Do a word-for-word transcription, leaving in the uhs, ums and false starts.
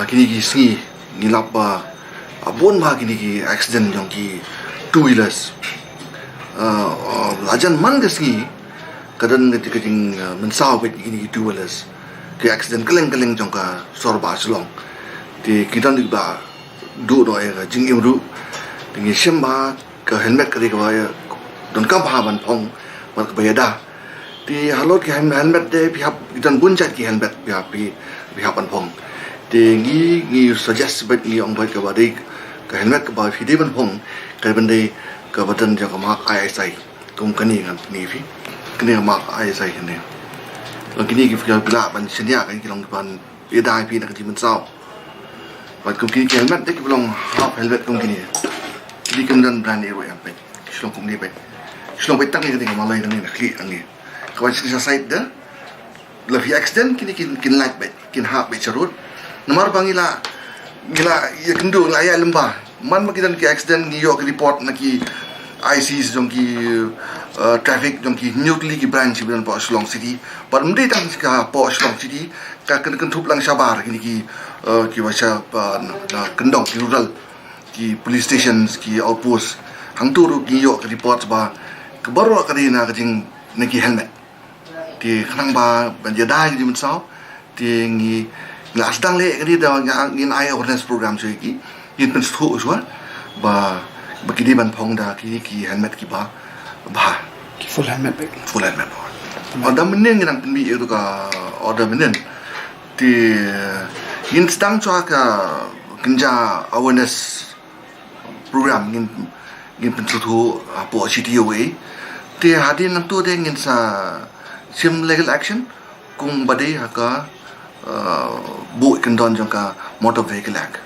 Kini ki sngi ngi lap ba, ah, bun ba kini ki accident jong ki two wheelers. Ah, ah, lajan man ka sngi ka don ka jing, ah, mynsaw bad kini ki two wheelers. Ki accident kylleng kylleng jong ka sor ba Shillong. Te ki don di ba duh noh ïa ka jingim ruh. Te ngi shem ba ka helmet ka dei kaba ïa donkam bha ban phong bad kaba ïada. Te halor ki hem-, helmet de phi hap, ki don bun jait ki helmet phi hap, phi, phi hap ban phong. Te ngi, ngi suggest bad ngi ong bad kaba dei ka helmet kaba phi dei ban phong ka ban dei kaba don jong ka mark I S I. Kum kane ngan pyni phi. Kane ka mark I S I kane. Long kine ki phi lah ban shaniah, kane ki long ban ïada ïa phi na ka jingmynsaw. Bad kum kine ki helmet de kiba long half helmet kum kine. Kine kim don brand ïa ruh ïa peit. Shlong kum ne peit. Shlong peit tang ïa kane ka malai tang ïa na khlieh tang ïa. Kaba shisha side de. La phi accident kine kin, kin lait beit, kin hap beit sha road. Namar ba ngi la, ngi la ïa kynduh, ngi la ïa lymba. Man ma ki don ki accident ngi ïoh ki report na ki I Cs jong ki, uh, traffic jong ki hynñiew tylli ki branch kiba don poh Shillong City. Bad ym dei tang ka poh Shillong City, ka kyn-, kynthup lang shabar kine ki, uh, kiba sha, uh, na, na kyndong ki rural, ki police stations, ki outpost. Hangto ruh ngi ïoh ki report ba ka baroh ka dei na ka jing, na ki helmet. Te khnang ba ban ïada ïa ka jingmynsaw, te ngi, ngi la sdang leh kane da ngi, ngin ai awareness program sha ki, ngin pynsngewthuh shuwa ba, ba ki dei ban phong da ki, ki helmet kiba bha. Ki full helmet beit. Full helmet. Order mynnin ngi dang pynmih ïa ka order mynnin. Te ngin sdang shuwa ka kynja awareness program ngin, ngin pynsngewthuh hapoh C T U A. Te hadien nangto te ngin sa shim legal action kumba dei ha ka, uh, buh kyndon jong ka Motor Vehicle Act.